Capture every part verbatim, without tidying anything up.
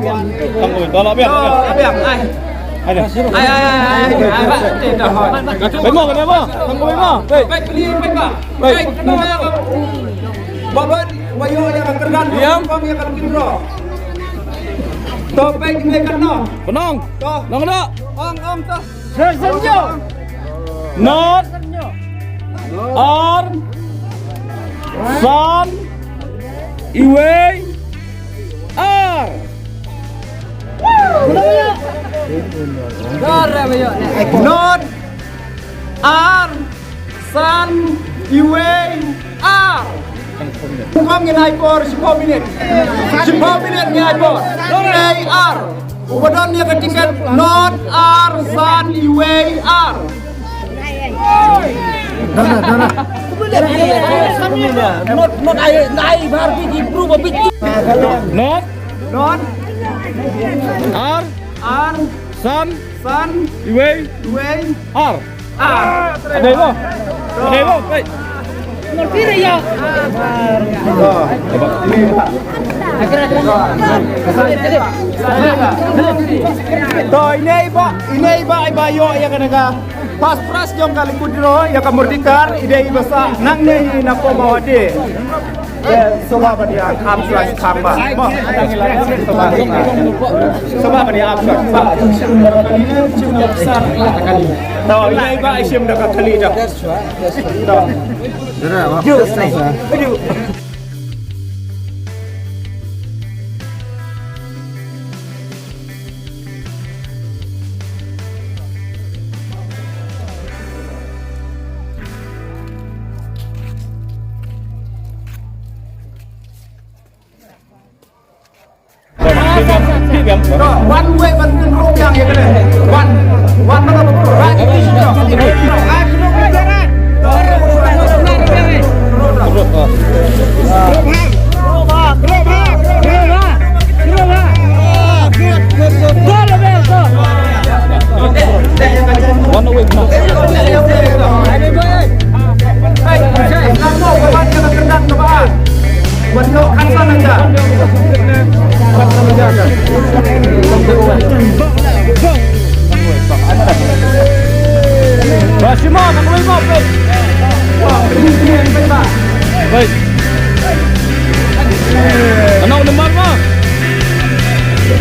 Tang ko, dah lah, biar. Oh, biar. Ai. Ai, ai, ai, ai, ai, ai, ai, ai, ai. Baik, mau, kena apa? Tang ko, mau. Baik. Baik, beli, baik, Pak. Baik. Baik, kena apa? Babat, wayo yang akan kena. Diam. Kami akan kena. Topik ini kena. Penang. Toh. Nang nak. Ong, ong, toh. Sesenyo. Not. Ar. San. Iwei. Ar. Not. Ar. San, iwei, ar. Kum ngin ai por shiphew minit. Shiphew minit ngin ai por. Iwei, ar. Uba don ïa ka tiket not ar san iwei ar. Not, not ai, ai bar bi di bru ba bi. Not. Not. Ar. Ar. San. San. Iwei. Iwei. Ar. Ah. Ada lo. Ada lo. Baik. Ngerti dah ya. To, ini ba, ini ba, ini ba yo ya kena ka. Pas pras jong ka likut dro ya ka murdikar ide iba sa nang ne ina ko bawa de. Eh, soba ba dia am tuas kamba. Mo, soba, soba ba dia am tuas. Tahu ini ba isim dah kali dah. Tahu. One way ban pynrung yang ya kene. One, one mana betul. Right. Baik. Ano number mo?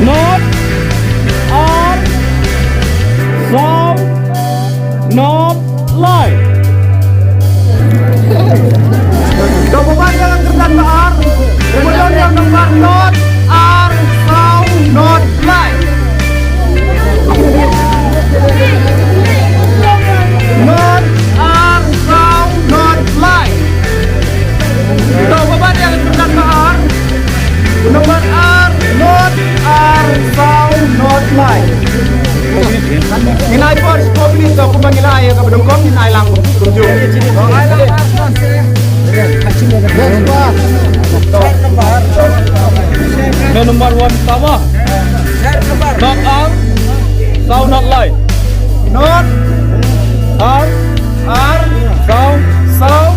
Not. Ar. Saw. Not. Lai. Ka babat ïa ka kyrdan ba ar. Ka babat ïa ka kyrdan not ar saw not lai. Not ar saw not lai. Ka babat ïa ka kyrdan ba ar. Number ar, not ar, saw, not lai. Ngin ai por shiphew minit, to kumba ngin ai ïa kaba nyngkong ngin ai lang kumjuh. Ne number one tama. Not ar, saw, not lai. Not ar, ar, saw, saw,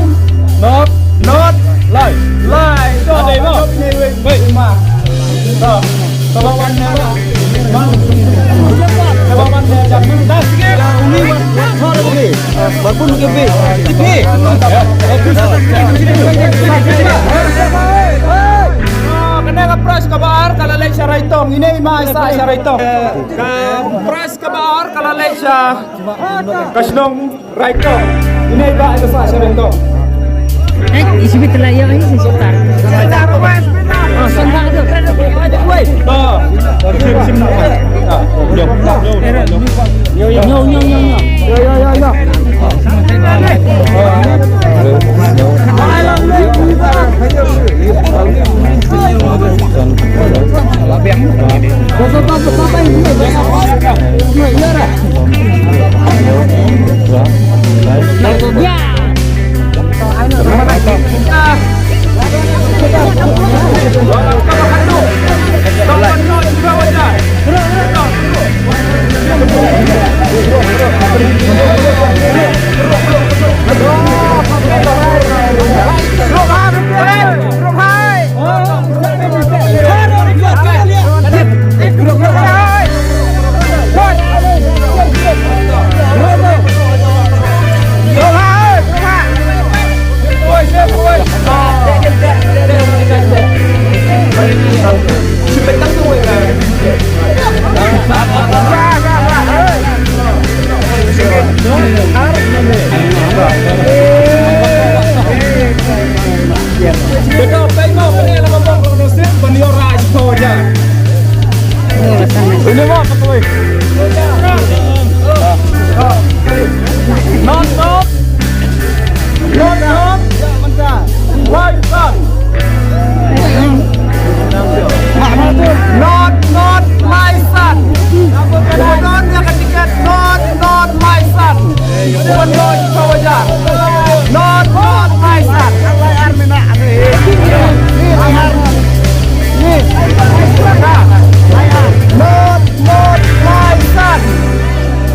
not, not lai. Lai. To, ade mo. Wei. To, to ba wan ne ba. To ba wan ne jam. Ba bun ke bi. Bi. Kane ka prize kaba ar ka la leit sha Raitong. Ine i ma i sah sha Raitong. Ka prize kaba ar ka la leit sha ka shnong Raitong. Ine i ba i sah sha Raitong. Eh, isi bit la ya, isi sebentar. Oh, sebentar tu. Wei. Ah, sim, sim, sim. Ah, jom. Yo, yo, yo, yo, yo. Yo, yo, yo, yo. Ini mah betul. Not, not. Not, not. Lai san. Not, not, lai san. Don ïa ka tiket, not, not, lai san. Ban don sawjar. Not, not, lai san. Not, not, lai san. Not, not, lai san. Not,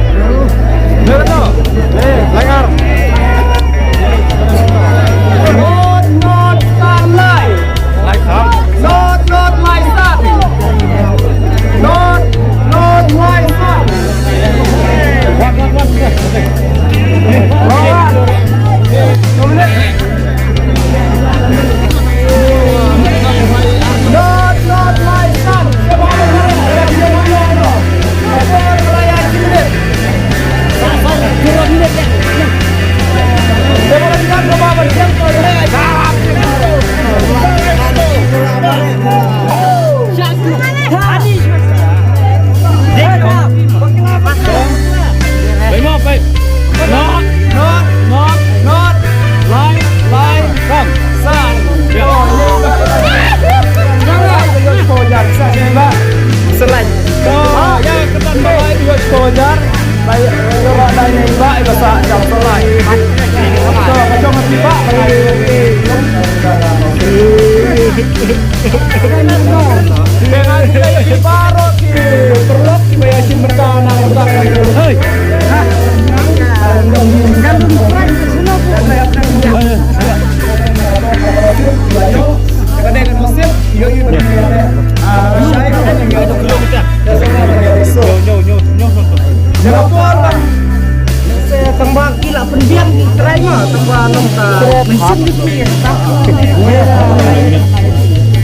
not, lai san. Not, not, lai san. Not, not, lai san. Not, not, not, not. Lai, lai, san. San. Selai. Ah, ya, ketan selai, ïoh sawjar. Lai, ïoh selai, ïoh sa jam selai. So, ka jong ka tiba, lai. Dengan kita yang baru ki perlu ki bayar si mereka anak mereka. Hei. Kan belum try ke sana. Ka dei ka nusip, ïoh ïoh. Ah, shai ka dei ka nusip. Ïoh ïoh ïoh ïoh. Jangan por bang. Tang ba ki la pynbiang ki trai ma, tang ba long ka mynsiem ni ki.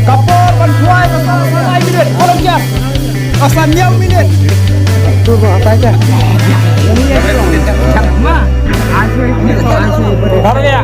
Ka por ban tuai ka sa lai minit, por ïa. Ka san ïa minit. Tu ba apa aja. Ma, asal, asal. Baru ya.